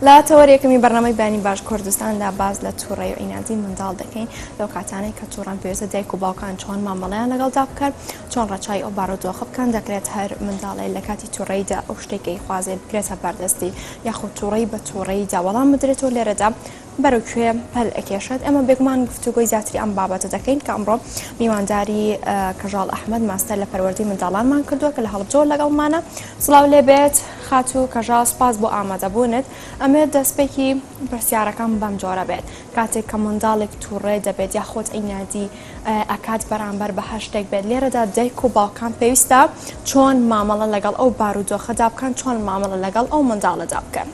لە تەوەر یەکەمی بەرنامەی بەیانی باش کوردستاندا باس لە تووڕەیی و عینادی منداڵ دەکەین. لەو کاتانەی کە تووڕەن پێویستە دایک و باوکان چۆن مامەڵەیان لەگەڵدا بکەن، چۆن ڕەچاوی ئەو بارودۆخە بکەن. دەکرێت هەر منداڵێ لە کاتی تووڕەییدا ئەو شتێک ئەیخوازێ بکرێتە بەردەستی یاخود تووڕەیی بە تووڕەییدا وەڵام بدرێتەوە. لێرەدا بەرەو کوێ پەل ئەکێشێت؟ ئێمە بێگومان گفتوگۆی زیاتری ئەم بابەتە دەکەین کە ئەمڕۆ میوانداری کەژاڵ ئەحمەد ماستەر لە پەروەردەی منداڵانمان کردووە کە لە هەڵەبجەوە لەگەڵمانە. سڵاو لێبێت خاتوو کەژاڵ، سپاس بۆ ئامادەبوونت. ئەمەوێت دەستپێکی پرسیارەکەم بەم جۆرە بێت، کاتێک کە منداڵێک تووڕێ دەبێت یاخود عینادی ئەکات بەرامبەر بە هەر شتێک بێت، لێرەدا دایک و باوکان پێویستە چۆن مامەڵە لەگەڵ ئەو بارودۆخەدا بکەن، چۆن مامەڵە لەگەڵ ئەو منداڵەدا بکەن؟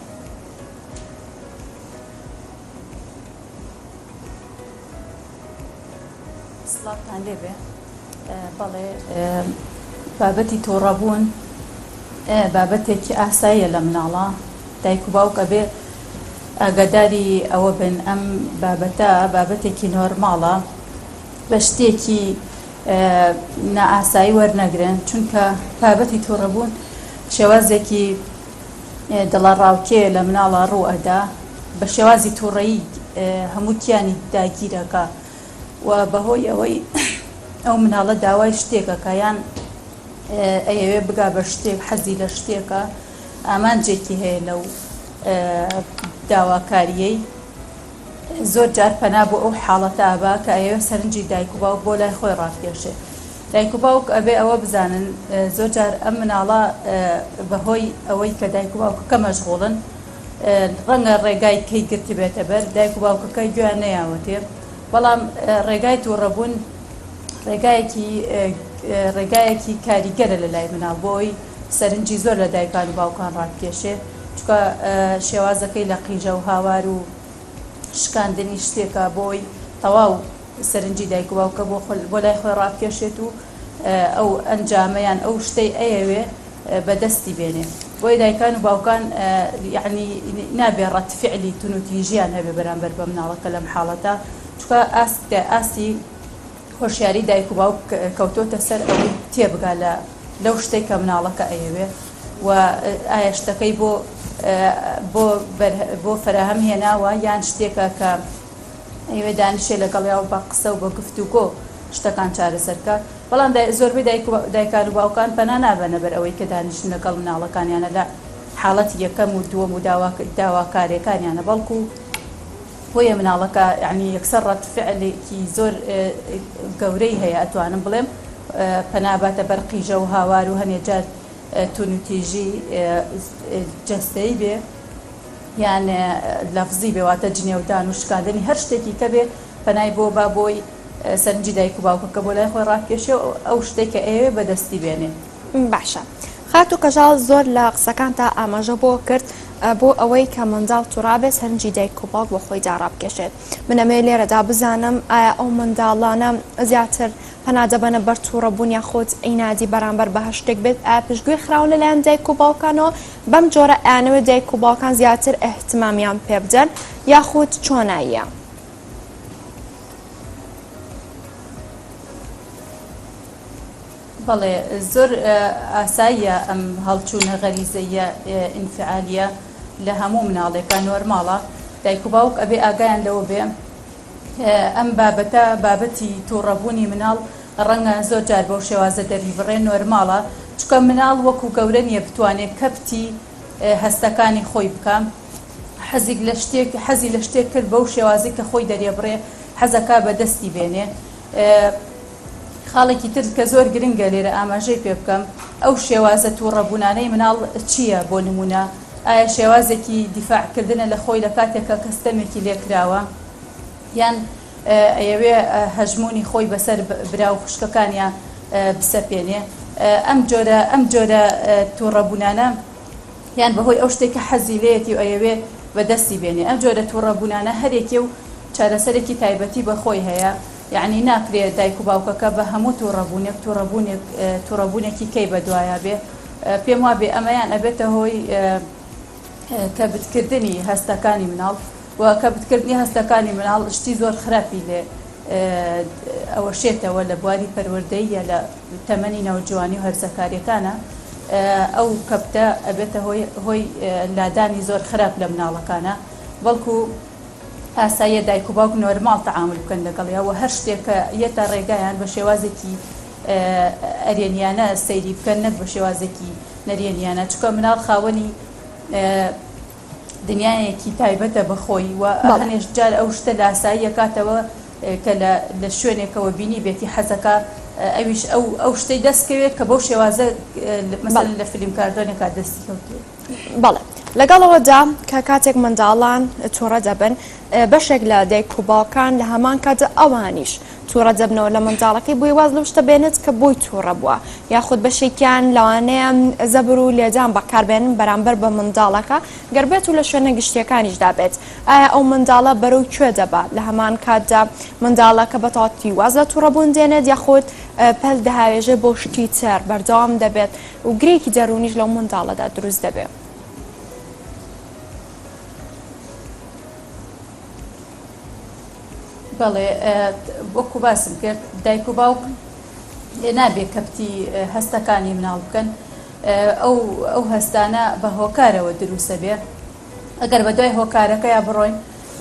سڵاوتان لێبێ. بەڵێ بابەتی توڕەبوون بابەتێکی ئاساییە لە مناڵا، دایک و باوک ئەبێ ئاگاداری ئەوە بن ئەم بابەتە بابەتێکی نۆرماڵە بە شتێکی نائاسایی وەرنەگرن، چونکە بابەتی توڕەبوون شێوازێکی دڵەڕاوکێ لە مناڵا ڕوو ئەدا، بە شێوازی توڕەیی هەموو کیانی داگیر ئەکا و بەهۆی ئەوەی ئەو مناڵە داوای شتێک ئەکا یان ئەیەوێ بگا بە شتێک، حەزی لە شتێکە، ئامانجێکی هەیە لەو داواکارییەی، زۆر جار پەنا بۆ ئەو حاڵەتە ئەبا کە ئەیەوێ سەرنجی دایک و باوک بۆ لای خۆی ڕابکێشێ. دایک و باوک ئەبێ ئەوە بزانن زۆر جار ئەم مناڵە بەهۆی ئەوەی کە دایک و باوکەکە مەشغوڵن ڕەنگە ڕێگای کەی گرتبێتە بەر دایک و باوکەکە گوێیان نەیاوەتێ بەڵام ڕێگای تووڕەبوون ڕێگایەکی ڕێگایەکی کاریگەرە لە لای مناڵ بۆ ئەوەی سەرنجی زۆر لە دایکان و باوکان ڕابکێشێ چونکە شێوازەکەی لە قیژە و هاوار و شکاندنی شتێکە بۆی تەواو سەرنجی دایک و باوکە بۆ بۆ لای خۆی ڕابکێشێت و ئەو ئەنجامە یان ئەو شتەی ئەیەوێ بەدەستی بێنێ. بۆیە دایکان و باوکان یەعنی نابێ ڕەد فعلی تونوتیژیان هەبێ بەرامبەر بە مناڵەکە لەم حاڵەتە، چونکە ئاست ئاستی هۆشیاری دایک و باوک کەوتۆتە سەر ئەوەی تێبگا لە لەو شتەی کە مناڵەکە ئەیەوێ و ئایا شتەکەی بۆ بۆ بۆ فەراهەم هێناوە یان شتێکە کە ئەیەوێ دانیشێ لەگەڵیا و بە قسە و بە گفتوگۆ شتەکان چارەسەر بکا، بەڵام زۆربەی دایک و دایکان و باوکان پەنا نابەنە بەر ئەوەی کە دانیشن لەگەڵ مناڵەکانیانە لە حاڵەتی یەکەم و دووەم و داواکاریەکانیانە بەڵکو بۆیە مناڵەکە یانی یەکسەر ڕەد فعلێکی زۆر گەورەی هەیە ئەتوانم بڵێم پەنا باتە بەر قیژە و هاوار و هەنێ جار تونوتیژی جەستەیی بێ. یان لەفزی بێ واتە جنێودان و شکاندنی هەر شتێکی کە بێ پەنای بۆ با بۆی سەرنجی دایک و باوکەکە بۆ لای خۆی ڕابکێشێ و ئەو شتەی کە ئەیەوێ بەدەستی بێنێ. باشە خاتوو کەژاڵ زۆر لە قسەکانتا ئاماژە بۆ کرد بۆ ئەوەی کە منداڵ توڕابێ سەرنجی دایک و باوک بۆ خۆیدا ڕابکێشێت من ئەمەوێ لێرەدا بزانم ئایا ئەو منداڵانە زیاتر پەنا دەبەنە بەر توڕەبوون یاخود عینادی بەرامبەر بە هەر شتێک بێت ئایا پشتگوێ خراون لەلایەن دایک و باوکانەوە بەم جۆرە ئەیانەوێت دایک و باوکان زیاتر ئیهتمامیان پێ بدەن یاخود چۆناییە؟ بەڵێ زۆر ئاساییە ئەم هەڵچوونە غەریزەییە ئینفعالیە لە هەموو مناڵێکا نۆرماڵە دایک و باوک ئەبێ ئاگایان لەوە بێ ئەم بابەتە بابەتی توڕەبوونی مناڵ ڕەنگە زۆر جار بەو شێوازە دەریبڕێ نۆرماڵە چونکە مناڵ وەکو گەورە نیە بتوانێ کەپتی هەستەکانی خۆی بکا حەزیک لە شتێک حەزی لە شتێک کرد بەو شێوازی کە خۆی دەریبڕێ حەزەکا بەدەستی بێنێ خاڵێکی تر کە زۆر گرنگە لێرە ئاماژەی پێ بکەم ئەو شێوازە توڕەبوونانەی مناڵ چییە بۆ نموونە ئایا شێوازێکی دیفاع کردنە لە خۆی لە کاتێکا کە ستەمێکی لێ کراوە یان ئەیەوێ هەژموونی خۆی بەسەر برا و خوشکەکانیا بسەپێنێ ئەم جۆرە ئەم جۆرە توڕەبوونانە یان بەهۆی ئەو شتێک کە حەزی لێیەتی و ئەیەوێ بەدەستی بێنێ ئەم جۆرە توڕەبوونانە هەرێکێ و چارەسەرێکی تایبەتی بە خۆی هەیە یەعنی ناکرێ دایک و باوکەکە بە هەموو توڕەبوونێک توڕەبوونێک توڕەبوونێکی کەی بەدوایا بێ پێم وابێ ئەمەیان ئەبێتە هۆی کەبتکردنی هەستەکانی مناڵ و کەبتکردنی هەستەکانی مناڵ شتی زۆر خراپی لێ ئەوەشێتەوە لە بواری پەروەردەییە لە تەمەنی نەوجوانی و هەرزەکاریەکانە. ئەو کەپتە ئەبێتە هۆی هۆی لادانی زۆر خراپ لە مناڵەکانە بەڵکو ئاساییە دایک و باوک نۆرماڵ تەعامول بکەن لەگەڵیا و هەر شتێک کە یەتە ڕێگایان بە شێوازێکی ئەرێنیانە سەیری بکەن نەک بە شێوازێکی نەرێنیانە چونکە مناڵ خاوەنی دنیایەکی تایبەتە بە خۆی و هەنێش جار ئەو شتە لاسایی ئەکاتەوە کە لە لە شوێنێکەوە بینی بێتی حەزەکا ئەویش ئەو ئەو شتەی دەست کەوێت کە بەو شێوازە مەسەلەن لە فیلم کارتۆنێکا دەستی کەوتووە. بەڵێ لەگەڵ ئەوەدا کە کاتێک منداڵان توڕە دەبن بەشێک لە دایک و باوکان لە هەمان کاتدا ئەوانیش توڕە دەبنەوە لە منداڵەکەی بۆی واز لەو شتە بێنێت کە بۆی توڕە بووە یاخود بەشێکیان لەوانەیە زەبر و لێدان بەکاربێنن بەرامبەر بە منداڵەکە گەر بێت و لە شوێنە گشتیەکانیشدا بێت ئایا ئەو منداڵە بەرەو کوێ دەبات لە هەمان کاتدا منداڵەکە بە تەواوەتی واز لە توڕەبوون دێنێت یاخود پەل دەهاوێژێ بۆ شتی تر بەردەوام دەبێت و گرێکی دەروونیش لەو منداڵەدا دروست دەبێت. بەڵێ وەکو باسم کرد دایک و باوک نابێ کەپتی هەستەکانی مناڵ بکەن ئەو ئەو هەستانە بە هۆکارەوە دروستە بێ ئەگەر بە دوای هۆکارەکەیا بڕۆین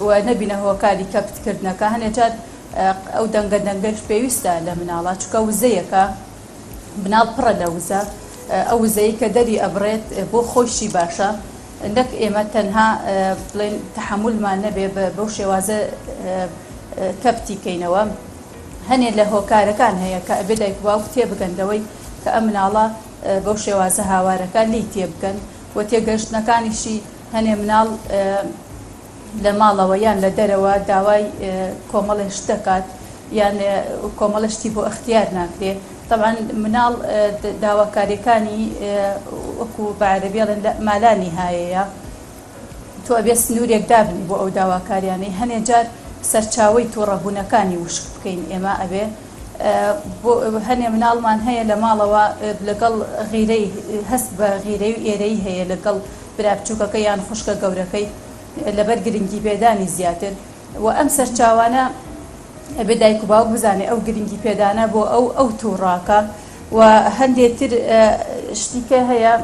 و نەبینە هۆکاری کەپتکردنەکە هەنێ جار ئەو دەنگە دەنگەش پێویستە لە مناڵە چکە وزەیەکە مناڵ پڕە لە وزە ئەو وزەی کە دەری ئەبڕێت بۆ خۆیشی باشە نەک ئێمە تەنها بڵێن تەحەمولمان نەبێ بەو شێوازە کەپتی کەینەوە هەنێ لە هۆکارەکان هەیە کە ئەبێ دایک و باوک تێبگەن لەوەی کە ئەم مناڵە بەو شێوازە هاوارەکە لێی تێبگەن و تێگەشتنەکانیشی هەنێ مناڵ لە ماڵەوە یان لە دەرەوە داوای کۆمەڵێ شت دەکات یان کۆمەڵێ شتی بۆ ئەختیار ناکرێ تەبعەن مناڵ داواکاریەکانی وەکو بە عەرەبی ئەڵێن مالا نیهایەیە تۆ ئەبێ سنوورێک دابنی بۆ ئەو داواکاریانەی هەنێ جار سەرچاوەی توڕەبوونەکانی وشک بکەین ئێمە ئەبێ بۆ هەنێ مناڵمان هەیە لە ماڵەوە لەگەڵ غیرەی هەست بە غیرەی و ئێرەی هەیە لەگەڵ برا بچووکەکەی یان خوشکە گەورەکەی لەبەر گرنگی پێدانی زیاتر و ئەم سەرچاوانە ئەبێ دایک و باوک بزانێ ئەو گرنگی پێدانە بۆ ئەو ئەو تووڕاکە و هەندێ تر شتیکە هەیە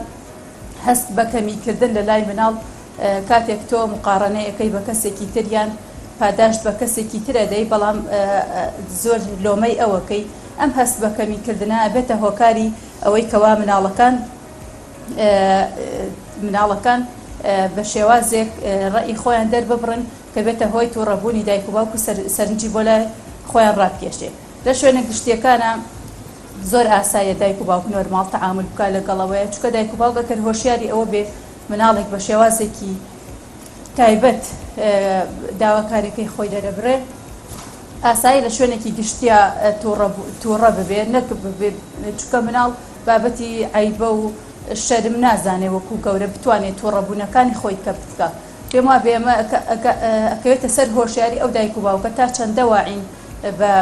هەست بە کەمی کردن لە لای مناڵ کاتێک تۆ مقاڕەنەیەکەی بە کەسێکی تر یان پاداشت بە کەسێکی ترە دەی بەڵام زۆر لۆمەی ئەوەکەی ئەم هەست بە کەمی کردنە ئەبێتە هۆکاری ئەوەی کەوا مناڵەکان مناڵەکان بە شێوازێک ڕەئی خۆیان دەرببڕن کە بێتە هۆی تووڕەبوونی دایک و باوک و سەرنجی بۆ لای خۆیان ڕابکێشێ. لە شوێنە گشتییەکانا زۆر ئاساییە دایک و باوک نۆرماڵ تەعامول بکا لەگەڵ ئەوەیە، چونکە دایک و باوک ئەگەر هۆشیاری ئەوە بێ مناڵێک بە شێوازێکی تایبەت داواکاریەکەی خۆی دەرەبڕێ، ئاسایی لە شوێنێکی گشتیا تووڕە ببێ نەک چونکە مناڵ بابەتی عەیبە و شەرم نازانێ وەکو گەورە بتوانێ توڕەبوونەکانی خۆی کەپت بکا. پێم وابێ ئەمە ئەکەوێتە سەر هۆشیاری ئەو دایک و باوکە تا چەندە واعین بە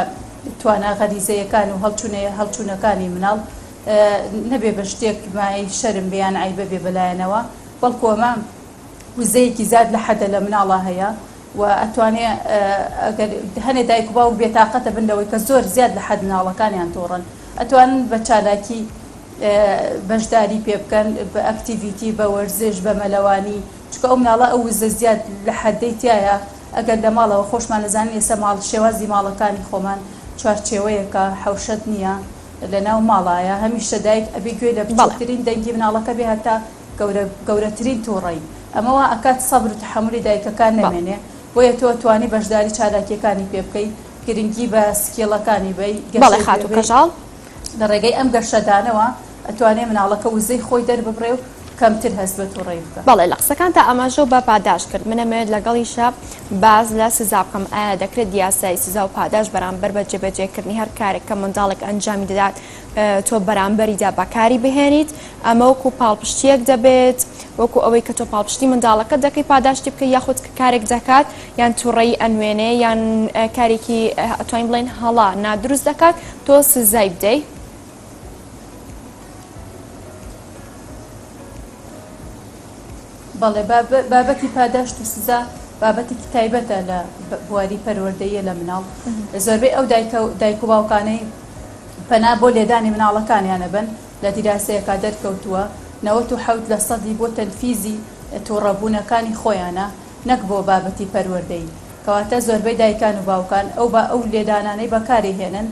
توانا غەریزەیەکان و هەڵچونە هەڵچونەکانی مناڵ نەبێ بە شتێک مایەی شەرم بێ یان عەیبە بێ بەلایەنەوە بەڵکو ئەمە وزەیەکی زیاد لە حەدە لە مناڵا هەیە و ئەتوانێ ئەگەر هەنێ دایک و باوک بێتاقەتە بن لەوەی کە زۆر زیاد لە حەد مناڵەکانیان توڕەن ئەتوانن بە چالاکی بەشداری پێ بکەن بە activity بە وەرزش بە مەلەوانی چونکە ئەو مناڵە ئەو وزە زیاد لە حەدەی تیایە ئەگەر لە ماڵەوە خۆشمان ئەزانین ئێستا ماڵ شێوازی ماڵەکانی خۆمان چوارچێوەیەکە حەوشەت نییە لە ناو ماڵایە هەمیشە دایک ئەبێ گوێی لە بچووکترین دەنگی مناڵەکە بێ هەتا گەورە گەورەترین توڕەیی ئەمە وا ئەکات سەبر و تەحەمولی دایکەکان نەمێنێ بۆیە تۆ توانی بەشداری چالاکیەکانی پێ بکەی گرنگی بە skill ەکانی بەی بەڵێ گەشەی پێ خاتوو بەی کەژاڵ. لە ڕێگەی ئەم گەشەدانەوە ئەتوانێ مناڵەکە وزەی خۆی دەرببڕێ و کەمتر هەست بە توڕەیی بکا. بەڵێ لە قسەکانتا ئاماژەو بە پاداشت کرد من ئەمەوێت لەگەڵیشا باس لە سزا بکەم ئایا دەکرێت یاسای سزا و پاداشت بەرامبەر بە جێبەجێکردنی هەر کارێک کە منداڵێک ئەنجامی دەدات تۆ بەرامبەریدا بەکاری بهێنیت ئەمە وەکو پاڵپشتیەک دەبێت وەکو ئەوەی کە تۆ پاڵپشتی منداڵەکە دەکەی پاداشتی بکەی یاخود کە کارێک دەکات یان توڕەیی ئەنوێنێ یان کارێکی ئەتوانین بڵێن هەڵە نادروست دەکات تۆ سزای بدەی. بەڵێ بابەتی پاداشت و سزا بابەتێکی تایبەتە لە بواری پەروەردەیە لە مناڵ زۆربەی ئەو دایک و باوکانەی پەنا بۆ لێدانی مناڵەکانیان ئەبەن. لە دیراسەیەکا دەرکەوتووە 97 لە سەدی بۆ تەنفیزی توڕەبوونەکانی خۆیانە نەک بۆ بابەتی پەروەردەیی. کەواتە زۆربەی دایکان و باوکان ئەو با ئەو لێدانانەی بەکاری هێنن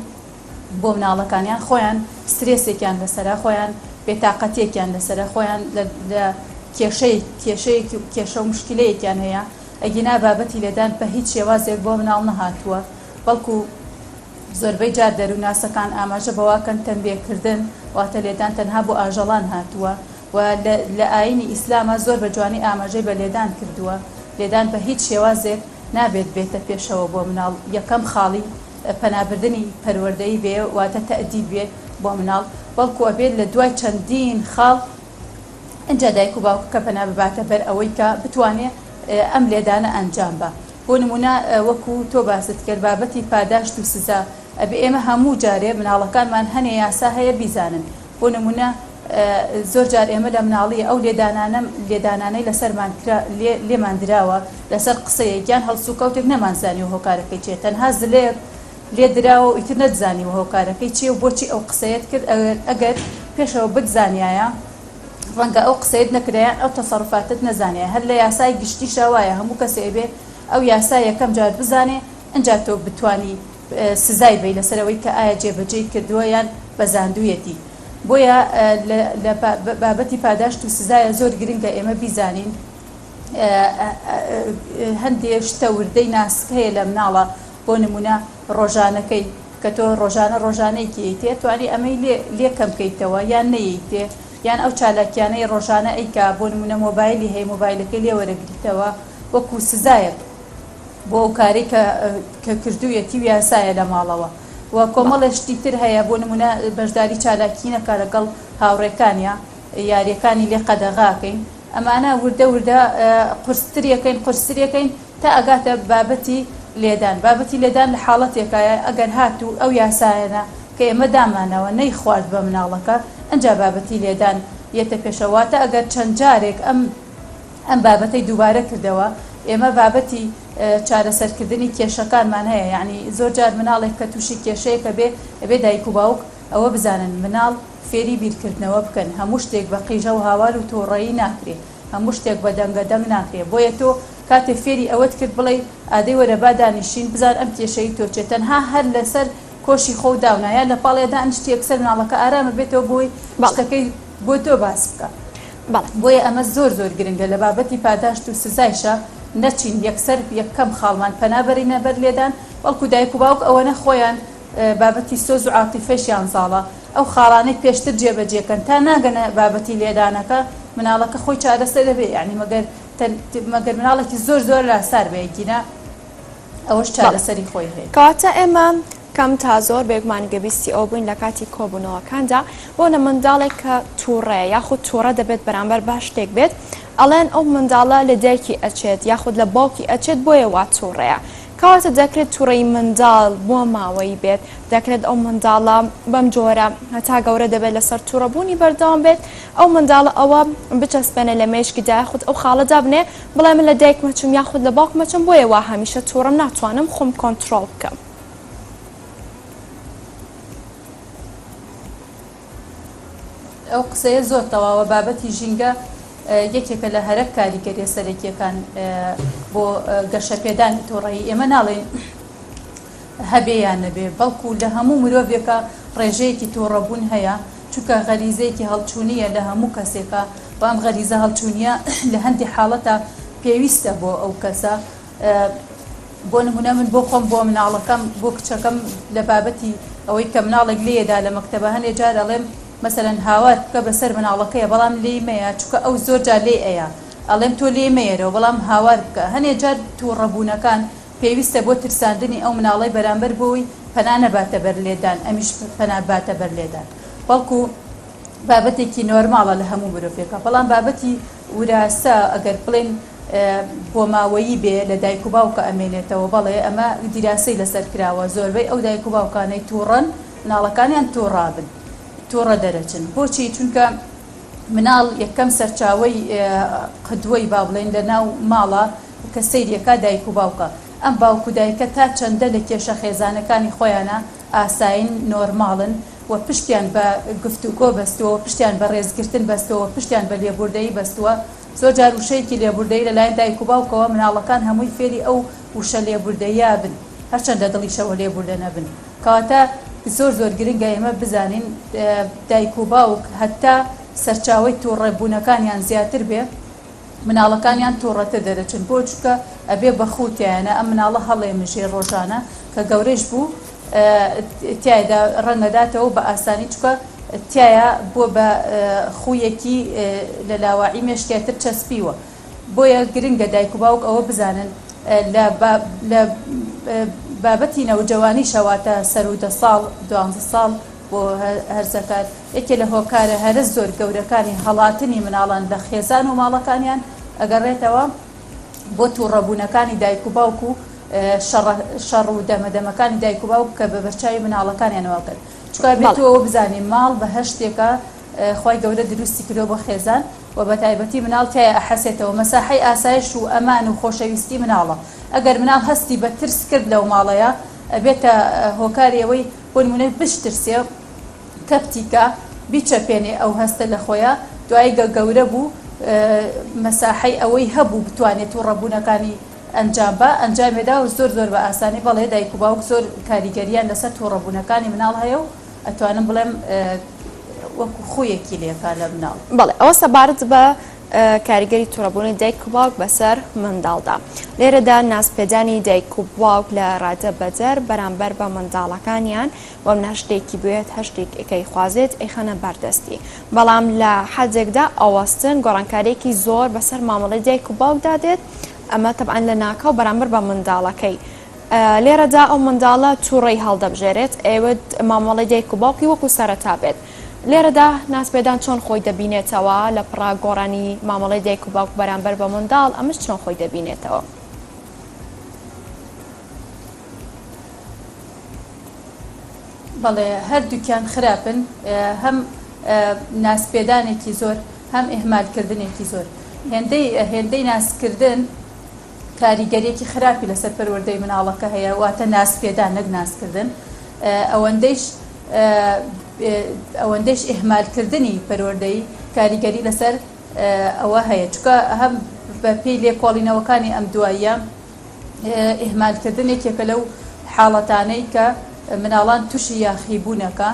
بۆ مناڵەکانیان خۆیان سترێسێکیان لەسەرە خۆیان بێتاقەتیەکیان لەسەرە خۆیان لە لە کێشەی کێشەیەکی کێشە و مشکلەیەکیان هەیە ئەگینا بابەتی لێدان بە هیچ شێوازێک بۆ مناڵ نەهاتووە بەڵکو زۆربەی جار دەروونناسەکان ئاماژە بەوەکەن تەمبێ کردن واتە لێدان تەنها بۆ ئاژەڵان هاتووە و لە لە ئایینی ئیسلاما زۆر بە جوانی ئاماژەی بە لێدان کردووە لێدان بە هیچ شێوازێک نابێت بێتە پێشەوە بۆ مناڵ یەکەم خاڵی پەنابردنی پەروەردەیی بێ واتە تەئدیب بێ بۆ مناڵ بەڵکو ئەبێت لە دوای چەندین خاڵ ئینجا دایک و باوکەکە پەنا بباتە بەر ئەوەی کە بتوانێ ئەم لێدانە ئەنجام با. بۆ نموونە وەکو تۆ باست کرد بابەتی پاداشت و سزا ئەبێ ئێمە هەموو جارێ مناڵەکانمان هەنێ یاسا هەیە بیزانن بۆ نموونە زۆر جار ئێمە لە مناڵی ئەو لێدانانە لێدانانەی لەسەرمان کرا لێ لێمان دراوە لەسەر قسەیەک یان هەڵسوکەوتێک نەمانزانیوە هۆکارەکەی چیە تەنها زلەیەک لێ دراوە و ئیتر نەتزانیوە هۆکارەکەی چیە و بۆچی ئەو قسەیەت کرد ئەگەر پێشەوە بتزانیایە ڕەنگە ئەو قسەیەت نەکرا یان ئەو تەسەروفاتەت نەزانیایە هەر لە یاسای گشتیشا وایە هەموو کەسێ ئەبێ ئەو یاسا یەکەم جار بزانێ ئنجا تۆ بتوانی سزای بەی لەسەر ئەوەی کە ئایا جێبەجێی کردووە یان بەزاندوویەتی بۆیە لە بابەتی پاداشت و سزایە زۆر گرنگە ئێمە بیزانین هەندێ شتە وردەی ناسک هەیە لە مناڵە بۆ نمونە ڕۆژانەکەی کە تۆ ڕۆژانە ڕۆژانەیەکی ئەیتێ توانی ئەمەی لێ لێ کەم کەیتەوە یان نەیەیتێ یان ئەو چالاکیانەی ڕۆژانە ئەیکا بۆ نمونە مۆبایلی هەیە مۆبایلەکەی لێ وەرەگریتەوە وەکو سزایەک بۆ ئەو کارەی کە کە کردوویەتی و یاسایە لە ماڵەوە و کۆمەڵێ شتی تر هەیە بۆ نمونە بەشداری چالاکی نەکا لەگەڵ هاوڕێکانیا یاریەکانی لێ قەدەغاکەین ئەمانە وردە وردە قورستریەکەین قورستریەکەین تا ئەگاتە بابەتی لێدان بابەتی لێدان لە حاڵەتێکایە ئەگەر هاتوو ئەو یاسایەنە کە ئێمە دامانەوە نەیخوارد بە مناڵەکە ئەنجا بابەتی لێدان یەتە پێشەوە واتە ئەگەر چەند جارێک ئەم ئەم بابەتەی دووبارە کردەوە ئێمە بابەتی چارەسەرکردنی کێشەکانمان هەیە یانی زۆر جار مناڵێک کە تووشی کێشەیەکە بێ ئەبێ دایک و باوک ئەوە بزانن مناڵ فێری بیرکردنەوە بکەن هەموو شتێک بە قیژە و هاوار و توڕەیی ناکرێ هەموو شتێک بە دەنگە دەنگ ناکرێ بۆیە تۆ کاتێ فێری ئەوەت کرد بڵێی ئادەی وەرە با دانیشین بزان ئەم کێشەی تۆ چیە تەنها هەر لەسەر کۆشی خۆو داونا یان لە پاڵیا دانیشتی یەکسەر مناڵەکە ئارام ئەبێتەوە بۆی شتەکەی بۆ تۆ باس بکا بۆیە ئەمە زۆر زۆر گرنگە لە بابەتی پاداشت و سزایشا نەچین یەکسەر یەکەم خاڵمان پەنا بەرینە بەر لێدان بەڵکو دایک و باوک ئەوەنە خۆیان بابەتی سۆز و عاتیفەشیان زاڵە ئەو خاڵانەی پێشتر جێبەجێکەن تا ناگەنە بابەتی لێدانەکە مناڵەکە خۆی چارەسەر دەبێ یانی مەگەر مەگەر مناڵێکی زۆر زۆر لاسار بێ گینا ئەوەش چارەسەری خۆی هەیە. کەواتە ئێمە کەم تا زۆر بێگومان گوێبیستی ئەوە بووین لە کاتی کۆبوونەوەکاندا بۆ نە منداڵێک کە تووڕەیە یاخود تووڕە دەبێت بەرامبەر بە شتێک بێت ئەڵێن ئەو منداڵە لە دایکی ئەچێت یاخود لە باوکی ئەچێت بۆیە وا تووڕەیە کەواتە دەکرێت توڕەیی منداڵ بۆ ماوەیی بێت، دەکرێت ئەو منداڵە بەم جۆرە هەتا گەورە دەبێت لەسەر توڕەبوونی بەردەوام بێت، ئەو منداڵە ئەوە بچەسپێنێ لە مێشکیدا یاخود ئەو خاڵە دابنێ بڵێ من لە دایکمە چووم یاخود لە باوکمە چووم بۆیە وا هەمیشە توڕەم ناتوانم خۆم کۆنتڕۆڵ بکەم. ئەو قسەیە زۆر تەواوە، بابەتی ژینگە یەکێکە لە هەرە کاریگەریە سەرەکیەکان بۆ گەشەپێدانی توڕەیی، ئێمە ناڵێین هەبێ یان نەبێ، بەڵکو لە هەموو مرۆڤێکا ڕێژەیەکی توڕەبوون هەیە، چونکە غەریزەیەکی هەڵچوونیە لە هەموو کەسێکا و ئەم غەریزە هەڵچوونیە لە هەندێ حاڵەتا پێویستە بۆ ئەو کەسە. بۆ نمونە من بۆ خۆم بۆ مناڵەکەم بۆ کچەکەم لە بابەتی ئەوەی کە مناڵێک لێیەدا لە مەکتەبە هەنێ جار ئەڵێم مەسەلەن هاوار بکە بەسەر مناڵەکەیە بەڵام لێی مەیە چونکە ئەو زۆر جار لێی ئەیا ئەڵێم تۆ لێی مەیەرەوە بەڵام هاوار بکە هەنێ جار توڕەبوونەکان پێویستە بۆ ترساندنی ئەو مناڵەی بەرامبەر بۆی پەنا نەباتە بەر لێدان ئەمیش پەنا باتە بەر لێدان بەڵکو بابەتێکی نۆرماڵە لە هەموو مرۆڤێکا بەڵام بابەتی وراسە ئەگەر بڵێین بۆماوەیی بێ لە دایک و باوکە ئەمێنێتەوە بەڵێ ئەمە دیراسەی لەسەر کراوە زۆربەی ئەو دایک و باوکانەی توڕەن مناڵەکانیان توڕابن توڕە دەرەچن بۆچی چونکە مناڵ یەکەم سەرچاوەی قدوەی با بڵێن لە ناو ماڵە کە سەیریەکە دایک و باوکە ئەم باوک و دایکە تا چەندە لە کێشە خێزانەکانی خۆیانە ئاسایین نۆرماڵن. و پشتیان بە گفتوگۆ بەستووە و پشتیان بە ڕێزگرتن بەستووە و پشتیان بە لێبوردەیی بەستووە. زۆر جار وشەیەکی لێبوردەیی لەلایەن دایک و باوکەوە مناڵەکان هەمووی فێری ئەو وشە لێبوردەییە بن هەرچەند لە دڵیشەوە لێبوردە نەبن. کەواتە زۆر زۆر گرنگە ئێمە بزانین دایک و باوک هەتا سەرچاوەی توڕە بوونەکانیان زیاتر بێ مناڵەکانیان توڕەتر دەرەچن بۆ چونکە ئەبێ بە خوو تیایانە ئەم مناڵە هەڵێمژێ ڕۆژانە کە گەورەیش بوو تیایدا ڕەنگەداتەوە بە ئاسانی چونکە تیایا بووە بە خوویەکی لە لاواعی مێشکیا تر چەسپیوە بۆیە گرنگە دایک و باوک ئەوە بزانن لە لە بابەتی نەوجەوانیشە واتە سەروو دە ساڵ دوانزە ساڵ بۆ هەرزەکار یەکێ لە هۆکارە هەرە زۆر گەورەکانی هەڵاتنی مناڵان لە خێزان و ماڵەکانیان ئەگەڕێتەوە بۆ توڕەبوونەکانی دایک و باوک و شەڕە شەڕ و دەمە دەمەکانی دایک و باوک کە بە بەرچاوی مناڵەکانیانەوە ئەکەن چونکە ئەبێ تۆ ئەوە بزانی ماڵ بەهەشتێکە خوای گەورە دروستی کردوە بۆ خێزان و بەتایبەتی مناڵ تیایا ئەحەسێتەوە مەساحەی ئاسایش و ئەمان و خۆشەویستی مناڵە ئەگەر مناڵ هەستی بە ترس کرد لەو ماڵەیا ئەبێتە هۆکاری ئەوەی بۆ نمونە بشترسێ کەپتی کا بیچەپێنێ ئەو هەستە لە خۆیا دوایی گە گەورە بوو مەساحەی ئەوەی هەبوو بتوانێ توڕەبوونەکانی ئەنجام با ئەنجامێدا و زۆر زۆر بە ئاسانی بەڵێ دایک و باوک زۆر کاریگەریان لەسەر توڕەبوونەکانی مناڵ هەیە و ئەتوانم بڵێم وەکو خویەکی لێکا لە مناڵ. بەڵێ ئەوە سەبارەت بە کاریگەری توڕەبوونی دایک و باوک بەسەر منداڵدا. لێرەدا نازپێدانی دایک و باوک لە ڕادە بەدەر بەرامبەر بە منداڵەکانیان بۆ منە هەر شتێکی بوێت هەر شتێک کە ئەیخوازێت ئەیخەنە بەردەستی بەڵام لە حەدێکدا ئەوەستن گۆڕانکاریەکی زۆر بەسەر مامەڵەی دایک و باوکدا دێت ئەمە تەبعەن لە ناکاو بەرامبەر بە منداڵەکەی لێرەدا ئەو منداڵە توڕەی هەڵدەبژێرێت ئەیەوێت مامەڵەی دایک و باوکی وەکو سەرەتا بێت لێرەدا نازپێدان چۆن خۆی دەبینێتەوە لە پڕا گۆڕانی مامەڵەی دایک و باوک بەرامبەر بە منداڵ ئەمەش چۆن خۆی دەبینێتەوە؟ بەڵێ هەردووکیان خراپن هەم نازپێدانێکی زۆر هەم ئیهمالکردنێکی زۆر هێندەی هێندەی نازکردن کاریگەریەکی خراپی لەسەر پەروەردەی مناڵەکە هەیە واتە نازپێدان نەک نازکردن ئەوەندەیش ئەوەندەیش ئیهمالکردنی پەروەردەی کاریگەری لەسەر ئەوە هەیە چونکە هەم بە پێی لێکۆڵینەوەکانی ئەم دواییە ئیهمالکردن یەکێکە لەو حاڵەتانەی کە مناڵان تووشی یاخیبوونەکە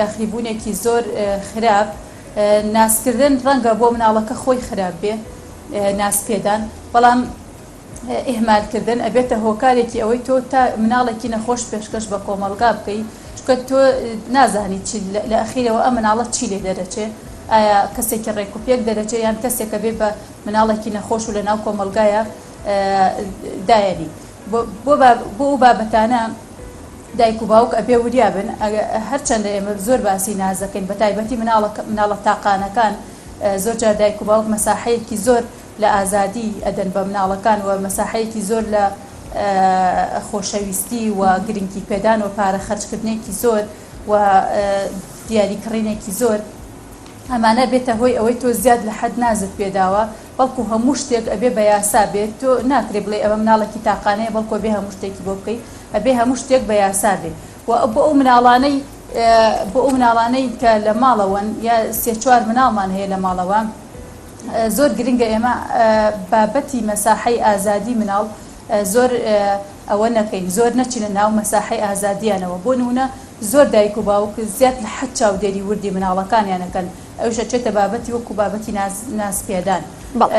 یاخیبوونێکی زۆر خراپ نازکردن ڕەنگە بۆ مناڵەکە خۆی خراپ بێ نازپێدان بەڵام ئیهمالکردن ئەبێتە هۆکارێکی ئەوەی تۆ تا مناڵێکی نەخۆش پێشکەش بە کۆمەڵگا بکەی چونکە تۆ نازانی چی لە ئەخیرەوە ئەم مناڵە چی لێ دەرەچێ ئایا کەسێکی ڕێک و پێک دەرەچێ یان کەسێکە بێ بە مناڵێکی نەخۆش و لە ناو کۆمەڵگایە دایەنی بۆ بۆ ئەو بابەتانە دایک و باوک ئەبێ وریا بن هەرچەندە ئێمە زۆر باسی نازەکەین بە تایبەتی مناڵە مناڵە تاقانەکان زۆر جار دایک و باوک مەساحەیەکی زۆر لە ئازادی ئەدەن بە مناڵەکان و مەساحەیەکی زۆر لە خۆشەویستی و گرنگی پێدان و پارە خەرجکردنێکی زۆر و دیاری کڕینێکی زۆر ئەمانە بێتە هۆی ئەوەی تۆ زیاد لە حەد نازت پێداوە بەڵکو هەموو شتێک ئەبێ بە یاسا بێت تۆ ناکرێ بڵێی ئەمە مناڵێکی تاقانەیە بەڵکو ئەبێ هەموو شتێکی بۆ بکەی ئەبێ هەموو شتێک بە یاسا بێ و بۆ ئەو مناڵانەی بۆ ئەو مناڵانەی کە لە ماڵەوەن یا سێ چوار مناڵمان هەیە لە ماڵەوە زۆر گرنگە ئێمە بابەتی مەساحەی ئازادی مناڵ زۆر ئەوە نەکەین زۆر نەچینە ناو مەساحەی ئازادیانەوە بۆ نمونە زۆر دایک و باوک زیاد لە حەد چاودێری وردی مناڵەکانیان ئەکەن ئەویش ئەچێتە بابەتی وەکو بابەتی ناز نازپێدان بەڵێ.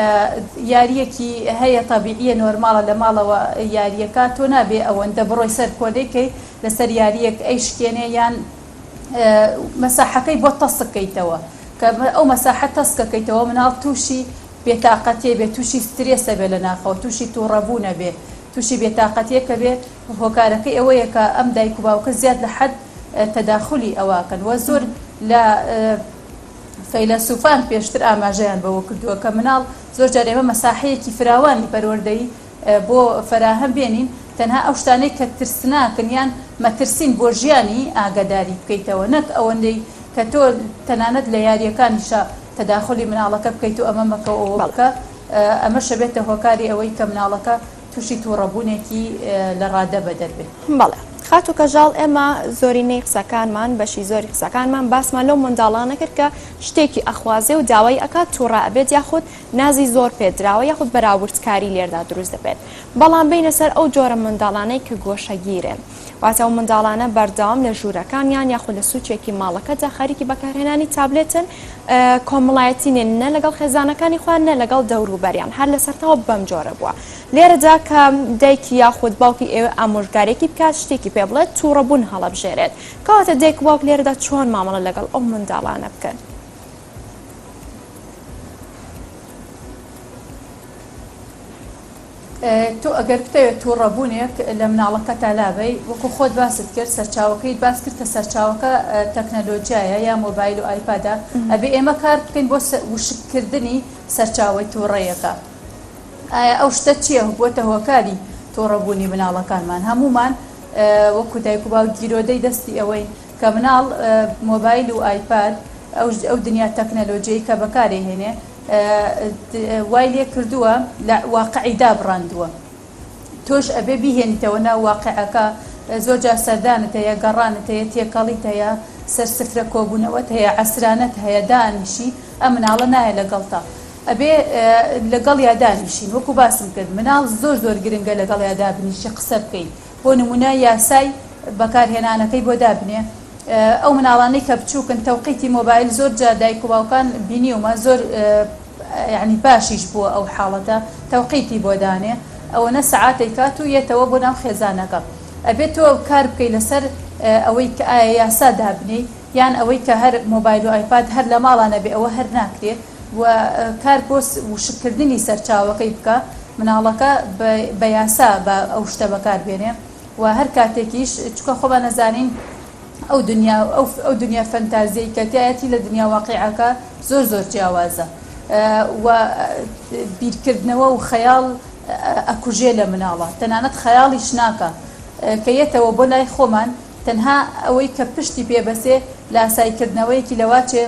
یاریەکی هەیە تەبیعیە نۆرماڵە لە ماڵەوە یاریەکە تۆ نابێ ئەوەندە بڕۆی سەر کۆلەی کەی لەسەر یاریەک ئەیشکێنێ یان مەساحەکەی بۆ تەسک کەیتەوە کە ئەو مەساحە تەسکە کەیتەوە مناڵ تووشی بێتاقەتیە بێ تووشی سترێسە بێ لە ناخەوە تووشی تووڕەبوونە بێ تووشی بێتاقەتیە کە بێ هۆکارەکەی ئەوەیە کە ئەم دایک و باوکە زیاد لە حەد تەداخولی ئەوە ئەکەن وە زۆر لە فەیلەسوفان پێشتر ئاماژەیان بەوە کردووە کە مناڵ زۆر جار ئێمە مەساحەیەکی فراوانی پەروەردەیی بۆ فەراهەم بێنین تەنها ئەو شتانەی کە ترسناکن یان مەترسین بۆ ژیانی ئاگاداری بکەیتەوە نەک ئەوەندەی کە تۆ تەنانەت لە یاریەکانیشا تەداخولی مناڵەکە بکەیت و ئەمە مەکە و ئەوە بکە ئەمەش ئەبێتە هۆکاری ئەوەی کە مناڵەکە تووشی تووڕەبوونێکی لە ڕادە بەدەر بێ. بەڵێ. خاتوو کەژاڵ ئێمە زۆرینەی قسەکانمان بەشی زۆری قسەکانمان باسمان لەو منداڵانە کرد کە شتێکی ئەخوازێ و داوای ئەکات توڕە ئەبێت یاخود نازی زۆر پێ دراوە یاخود بەراوردکاری لێردا دروست دەبێت بەڵام بینە سەر ئەو جۆرە منداڵانەی کە گۆشەگیرن واتە ئەو منداڵانە بەردەوام لە ژوورەکانیان یاخود لە سوچێکی ماڵەکەدا خەریکی بەکارهێنانی تابلێتن کۆمەڵایەتی نین نە لەگەڵ خێزانەکانی خۆیان نە لەگەڵ دەوروبەریان هەر لەسەرتاوە بەم جۆرە بووە لێرەدا کە دایکی یاخود باوکی ئێوە ئامۆژگارێکی بکات شتێکی پێ بڵێت تووڕەبوون هەڵەبژێرێت کەواتە دایک و باوک لێرەدا چۆن مامەڵە لەگەڵ ئەو منداڵانە بکەن؟ تۆ ئەگەر بتەوێت توڕەبوونێک لە مناڵەکەتا لابەی وەکو خۆت باست کرد سەرچاوەکەیت باس کرد کە سەرچاوەکە تەکنەلۆجیایە یا مۆبایل و ئایپادە ئەبێ ئێمە کار بکەین بۆ وشککردنی سەرچاوەی توڕەیەکە ئایا ئەو شتە چییە بووەتە هۆکاری توڕەبوونی مناڵەکانمان هەموومان وەکو دایک و باوک گیرۆدەی دەستی ئەوەین کە مناڵ مۆبایل و ئایپاد ئەو دنیا تەکنەلۆجیەی کە بەکارێ هێنێ وای لێ کردووە لە واقعی دابڕاندووە تۆش ئەبێ بیهێنیتەوە ناو واقعەکە زۆر جار سەردانت هەیە گەڕانت هەیە تێکەڵیت هەیە سەر سفرە کۆبوونەوەت هەیە عەسرانەت هەیە دانیشی ئەم مناڵە نایە لەگەڵتا ئەبێ لەگەڵیا دانیشین وەکو باسم کرد مناڵ زۆر زۆر گرنگە لەگەڵیا دابنیشی قسە بکەی بۆ نمونە یاسای بەکارهێنانەکەی بۆ دابنێ ئەو مناڵانەی کە بچوکن تەوقیتی مۆبایل زۆر جار دایک و باوکان بینیومە زۆر یعنی باشیش بووە ئەو حاڵەتە تەوقیتی بۆ دانێ ئەوەنە سەعاتێک کات و یەتەوە بۆ ناو خێزانەکە ئەبێت تۆ کار بکەی لەسەر ئەوەی کە ئایا یاسا دابنێی یان ئەوەی کە هەر مۆبایل و ئایپاد هەر لە ماڵا نەبێ ئەوە هەر ناکرێ و کار بۆ وشککردنی سەرچاوەکەی بکە مناڵەکە بە یاسا بە ئەو شتە بەکار بێنێ و هەر کاتێکیش چونکە خۆمان ئەزانین ئەو دنیا ئەو ئەو دنیا فەنتازیەی کە تیایەتی لە دنیا واقیعەکە زۆر زۆر جیاوازە و بیرکردنەوە و خەیاڵ ئەکوژێ لە مناڵە تەنانەت خەیاڵیش ناکا کە یەتەوە بۆ لای خۆمان تەنها ئەوەی کە پشتی پێ بەسێ لاسایکردنەوەیەکی لەواچێ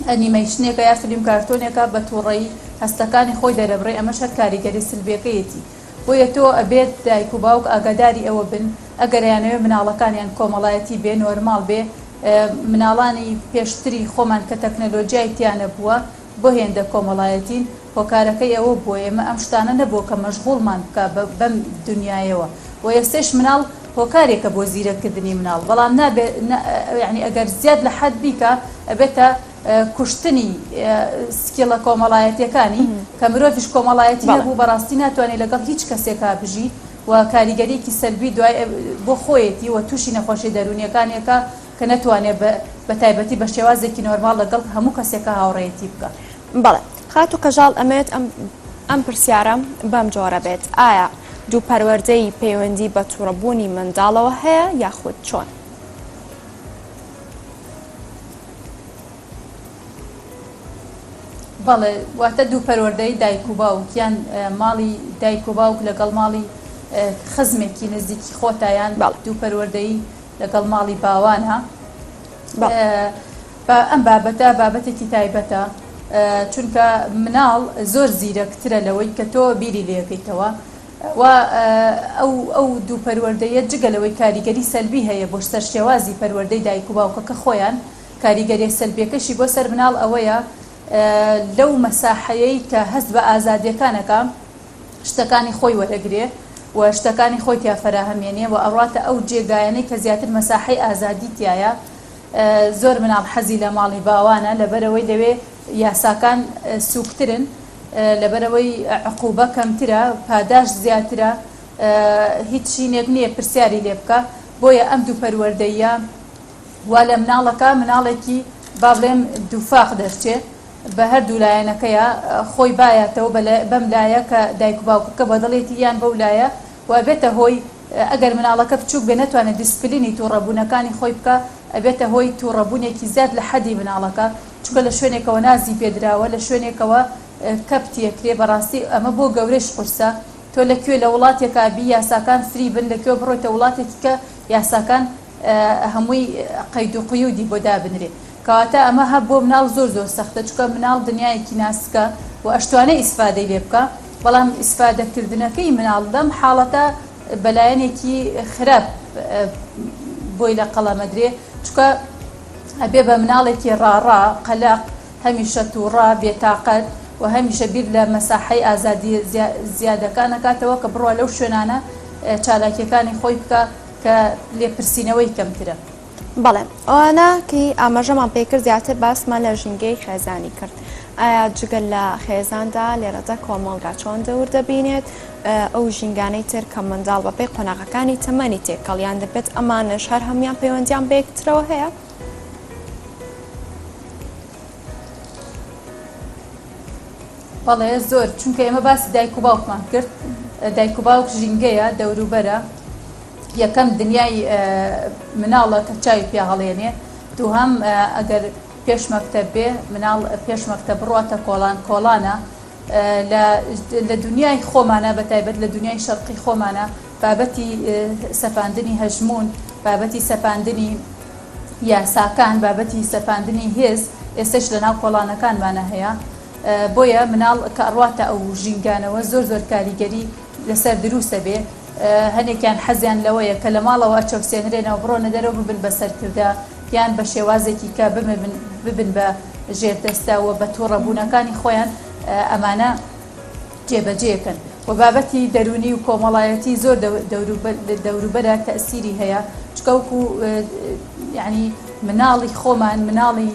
ئەنیمەیشنێکە یا فلیم کارتۆنێکە بە توڕەیی هەستەکانی خۆی دەرەبڕێ ئەمەش هەر کاریگەری سلبیەکەیەتی بۆیە تۆ ئەبێت دایک و باوک ئاگاداری ئەوە بن ئەگەر ئەیانەوێ مناڵەکانیان کۆمەڵایەتی بێ نۆرماڵ بێ مناڵانی پێشتری خۆمان کە تەکنەلۆجیای تیا نەبووە بۆ هێندە کۆمەڵایەتین هۆکارەکەی ئەوە بووە ئێمە ئەم شتانە نەبووە کە مەشغوڵمان بکا بەم دنیایەوە و ئێستەش مناڵ هۆکارێکە بۆ زیرەک کردنی مناڵ بەڵام نابێ یانی ئەگەر زیاد لە حەد بیکا ئەبێتە کوشتنی skill ە کۆمەڵایەتیەکانی کە مرۆڤیش کۆمەڵایەتی نەبوو بەڕاستی ناتوانێت لەگەڵ هیچ کەسێکا بژی و کاریگەریەکی سەلبی دوای بۆ خۆیەتی و تووشی نەخۆشی دەروونیەکانێکە کە نەتوانێت بە تایبەتی بە شێوازێکی نۆرماڵ لەگەڵ هەموو کەسێکا هاوڕێیەتی بکا. بەڵێ خاتوو کەژاڵ ئەمەوێت ئەم ئەم پرسیارەم بەم جۆرە بێت ئایا دووپەروەردەیی پەیوەندی بە توڕەبوونی منداڵەوە هەیە یاخود چۆن؟ بەڵێ واتە دوو پەروەردەی دایک و باوک یان ماڵی دایک و باوک لەگەڵ ماڵی خزمێکی نزیکی خۆتا یان دوو پەروەردەی لەگەڵ ماڵی باوانە ئەم بابەتە بابەتێکی تایبەتە چونکە مناڵ زۆر زیرەکترە لەوەی کە تۆ بیری لێکەیتەوە و ئەو ئەو دوو پەروەردەیە جگە لەوەی کاریگەری سەلبی هەیە بۆ سەر شێوازی پەروەردەی دایک و باوکەکە خۆیان، کاریگەریە سەلبیەکەشی بۆ سەر مناڵ ئەوەیە لەو مەساحەیەی کە هەست بە ئازادیەکان ئەکا شتەکانی خۆی وەرەگرێ و شتەکانی خۆی تیا فەراهەم یەنێ و ئەڕواتە ئەو جێگایانەی کە زیاتر مەساحەی ئازادی تیایە زۆر مناڵ حەزی لە ماڵی باوانە لەبەرئەوەی لەوێ یاساکان سوکترن لەبەرئەوەی عقوبە کەمترە پاداشت زیاترە هیچ شینێک نییە پرسیاری لێ بکا بۆیە ئەم دوو پەروەردەییە وا لە مناڵەکە مناڵێکی با بڵێم دووفاق دەرچێ بە هەردوو لایەنەکەیە خۆی بایەتەوە بەم لایە کە دایک و باوکەکە بەدڵێتی یان بەو لایە و ئەبێتە هۆی ئەگەر مناڵەکە بچووک بێ نەتوانێت دیسپلینی توڕەبوونەکانی خۆی بکا ئەبێتە هۆی توڕەبوونێکی زیاد لە حەدی مناڵەکە چونکە لە شوێنێکەوە نازی پێدراوە لە شوێنێکەوە کەپتی ئەکرێ بەڕاستی ئەمە بۆ گەورەیش قورسە تۆ لە کوێ لە وڵاتێکا بی یاساکان free بن لە کوێ بڕۆیتە وڵاتێکی کە یاساکان هەمووی قەید و قیودی بۆ دابنرێ کەواتە ئەمە هە بۆ مناڵ زۆر زۆر سەختە چونکە مناڵ دنیایەکی ناسکە و ئەشتوانێ ئیسفادەی لێ بکا بەڵام ئیسفادە کردنەکەی مناڵ لەم حاڵەتە بە لایەنێکی خراپ. بۆی لە قەڵەمەدرێ چونکە ئەبێ بە مناڵێکی ڕاڕا، قەلەق، هەمیشە توڕە، بێتاقەت و هەمیشە بیر لە مەساحەی ئازادییە زیادەکان ئەکاتەوە کە بڕوا لەو شوێنانە چالاکییەکانی خۆی بکا کە لێپرسینەوەی کەمترە. بەڵێ ئەوانە کەی ئاماژەمان پێکرد زیاتر باسمان لە ژینگەی خێزانی کرد ئایا جگە لە خێزاندا لێرەدا کۆمەڵگا چۆن دەور دەبینێت ئەو ژینگانەی تر کە منداڵ بەپێی قۆناغەکانی تەمەنی تێکەڵیان دەبێت ئەمانەش هەر هەموویان پەیوەندیان بەیەکترەوە هەیە؟ بەڵێ زۆر چونکە ئێمە باسی دایک و باوکمان کرد دایک و باوک ژینگەیە دەوروبەرە یەکەم دنیای مناڵە کە چاوی پیا هەڵێنێ دووهەم ئەگەر پێش مەکتەب بێ مناڵ پێش مەکتەب بڕواتە کۆڵان کۆڵانە لە دنیای خۆمانە بە تایبەت لە دنیای شەرقی خۆمانە بابەتی سەپاندنی هەژموون بابەتی سەپاندنی یاساکان بابەتی سەپاندنی هێز ئێستەش لە ناو کۆڵانەکانمانە هەیە بۆیە مناڵ کە ئەڕواتە ئەو ژینگانەوە زۆر زۆر کاریگەری لەسەر دروسە بێ هەنێکیان حەزیان لەوەیە کە لە ماڵەوە ئەچەوسێنرێنەوە بڕۆنە دەرەوە ببن بە سەرکردە یان بە شێوازێکی کە ببن بە ژێردەستە و بە توڕەبوونەکانی خۆیان ئەمانە جێبەجێکەن و بابەتی دەروونی و کۆمەڵایەتی زۆر دەوروبەرە تەئسیری هەیە چونکە وەکو یعنی مناڵی خۆمان مناڵی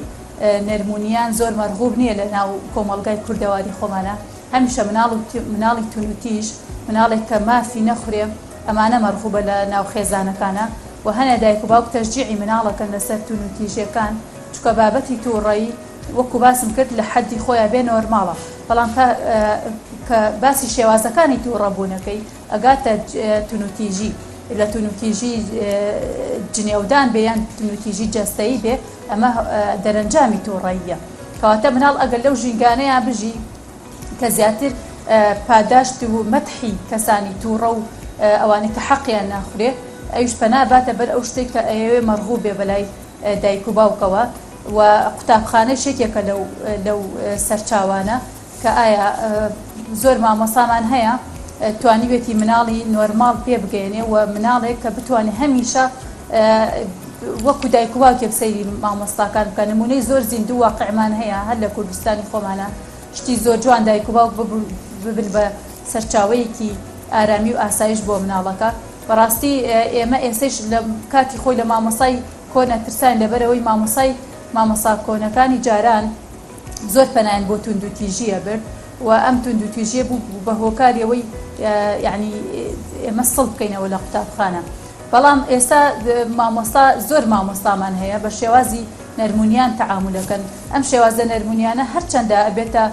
نەرمونیان زۆر مەرغوب نییە لە ناو کۆمەڵگای کوردەواری خۆمانە هەمیشە مناڵ و مناڵی تونوتیژ مناڵێک کە مافی نەخورێ ئەمانە مەرغوبە لە ناو خێزانەکانە و هەنێ دایک و باوک تەشجیعی مناڵەکەن لەسەر تونوتیژیەکان چونکە بابەتی توڕەیی وەکو باسم کرد لە حەدی خۆیا بێ نۆرماڵە بەڵام کە کە باسی شێوازەکانی توڕە بوونەکەی ئەگاتە تونوتیژی لە تونوتیژی جنێودان بێ یان تونوتیژی جەستەیی بێ ئەمە دەرەنجامی توڕەییە کەواتە مناڵ ئەگەر لەو ژینگانەیا بژی کە زیاتر پاداشت و مەدحی کەسانی توڕە و ئەوانەی کە حەقیان ناخورێ ئەویش پەنا باتە بەر ئەو شتێک کە ئەیەوێ مەرغوب بێ بەلای دایک و باوکەوە و قوتابخانەش یەکێکە لەو لەو سەرچاوانە کە ئایا زۆر مامۆسامان هەیە توانیوێتی مناڵی نۆرماڵ پێ بگەێنێ و مناڵێک کە بتوانێت هەمیشە وەکو دایک و باوکێک سەیری مامۆستاکان بکە نمونەی زۆر زیندوو واقعمان هەیە هەر لە کوردستانی خۆمانە شتی زۆر جوان دایک و باوک ببن بە سەرچاوەیەکی ئارامی و ئاسایش بۆ مناڵەکە بەڕاستی ئێمە ئێسەیش لە کاتی خۆی لە مامۆسای کۆنە ترساین لەبەرئەوەی مامۆسای مامۆسا کۆنەکانی جاران زۆر پەنایان بۆ توندوتیژی ئەبرد و ئەم توندوتیژیە بوو بە هۆکاری ئەوەی یعنی ئێمە سڵ بکەینەوە لە قوتابخانە بەڵام ئێستا مامۆستا زۆر مامۆستامان هەیە بە شێوازی نەرمونیان تەعامولەکەن ئەم شێوازە نەرمونیانە هەرچەندە ئەبێتە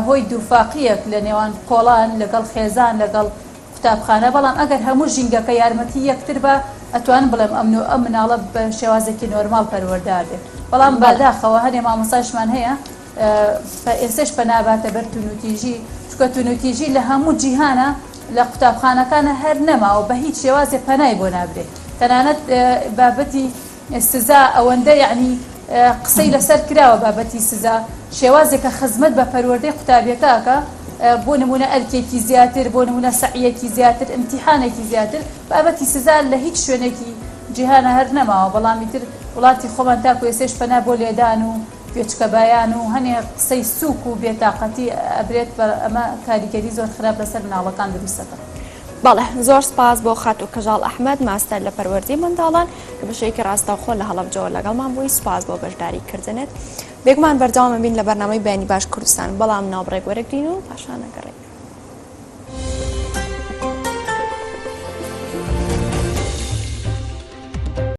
هۆی دووفاقیەک لە نێوان کۆڵان لەگەڵ خێزان لەگەڵ قوتابخانە، بەڵام ئەگەر هەموو ژینگەکە یارمەتی یەکتر با ئەتوانم بڵێم ئەمن و ئەم مناڵە بە شێوازێکی نۆرماڵ پەروەردە ئەبێ، بەڵام بەداخەوە هەنێ مامۆستایشمان هەیە ئێستەش پەنا باتە بەر تونوتیژی، چونکە تونوتیژی لە هەموو جیهانا لە قوتابخانەکانا هەر نەماوە بە هیچ شێوازێ پەنای بۆ نابرێ تەنانەت بابەتی سزا ئەوەندە یەعنی قسەی لەسەر کراوە بابەتی سزا شێوازێکە خزمەت بە پەروەردەی قوتابیەکە ئەکا بۆ نمونە ئەرکێکی زیاتر بۆ نمونە سەعیەکی زیاتر ئیمتیحانێکی زیاتر بابەتی سزا لە هیچ شوێنێکی جیهانا هەر نەماوە بەڵام ئیتر وڵاتی خۆمان تاکو ئێستەیش پەنا بۆ لێدان و گوێچکەبایان و هەنێ قسەی سوک و بێتاقەتی ئەبرێت بە ئەمە کاریگەری زۆر خراپ لەسەر مناڵەکان دروست ئەکا. بەڵێ زۆر سپاس بۆ خاتوو کەژاڵ ئەحمەد ماستەر لە پەروەردەی منداڵان کە بە شێوەیەکی ڕاستەوخۆ لە هەڵەبجەوە لەگەڵمان بووی سپاس بۆ بەشداری کردنت بێگومان بەردەوام ئەبین لە بەرنامەی بەیانی باش کوردستان بەڵام ناوبڕێک وەرەگرین و پاشان ئەگەڕێینەوە.